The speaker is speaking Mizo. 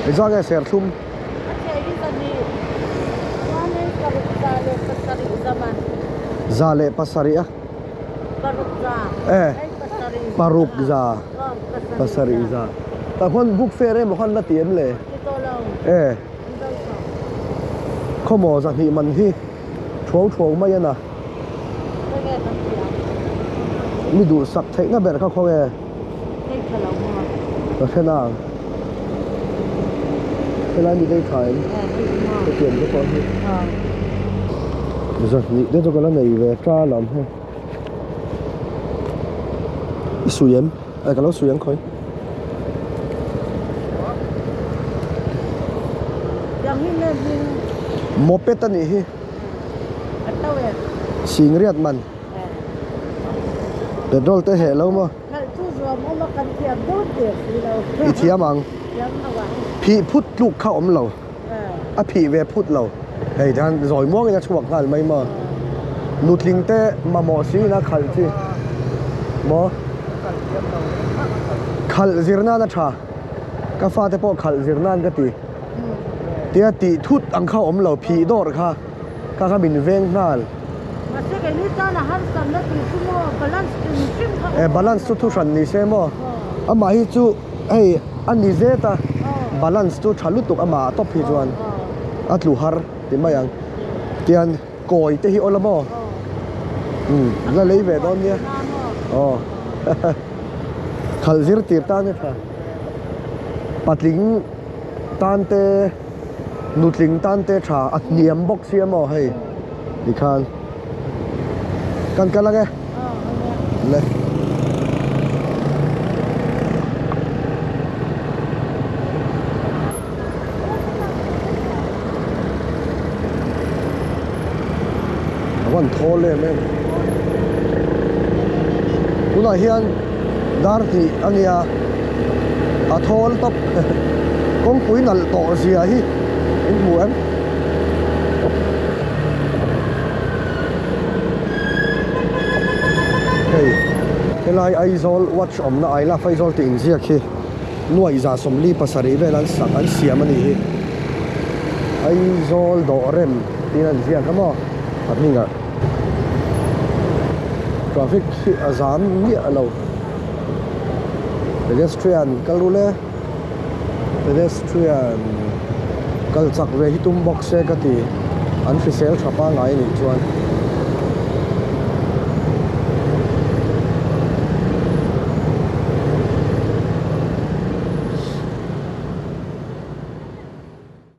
Engzah nge serthlum? A thei hi zahnih chuanin paruk za leh pasarih za man. Za leh pasarih a? Paruk za. Eh. Paruk za. Pasarih za. Tah khuan book fair emaw khan la ti em le? Ti tawh lo. Eh. Khawmaw zahnih man hi thuau thuau mai a na. Mi duhsak theihna ber kha khaw e. Ka hre nang. Helai mi dei tha em? Hetiang te pawh hi. Zahnih te chu ka la nei ve ta lam hei. I sui em? Ai ka lo sui ang khawi. Moped a nih hi. Singriat man. Petrol te heh lo maw? I thiam ang. Phih phut tluk kha awm lo. A phih ve phut lo. Hei hian zawi muangin a chhuak nghal mai maw? Nutling te mamawh siin a khalh chi maw? Khalh zir nan a tha. Ka fate pawh khalh zir nan ka ti. Tia tih thut ang kha awm lo, phih dawr kha kha kha min veng nghal. Mahse keini tan a harsat na tih chu maw balance hrim hrim kha E balance chu thu hran ni se maw? Amah hi chu hei a ni zet a, balance chu tha lutuk amah ah tawp hi chuan a tlu har ti mai ang. Tian kawi te hi awl a maw? Umm la lei ve dawn nia. Aw khalh zir tir tan e tha. Patling tan te nutling tan te tha a hniam bawk sia maw hei tikhan kan kal ang e le. A van thawl em em tunah hian dar hnih a nia a thawl tawp kawngpui nalh tawh zia hi in hmu em hei helai Aizawl watch awmna I love Aizawl tih inziak hi. Nuaihza 47 vel an sak an siam a nih hi. Aizawl dawh rem tiin an ziak a maw a hmingah. Traffic hi a zam miah lo. Pedestrian kal rul e. Pedestrian kal chak ve hi tum bawk se ka ti. An hrisel tha pangngai a nih chuan.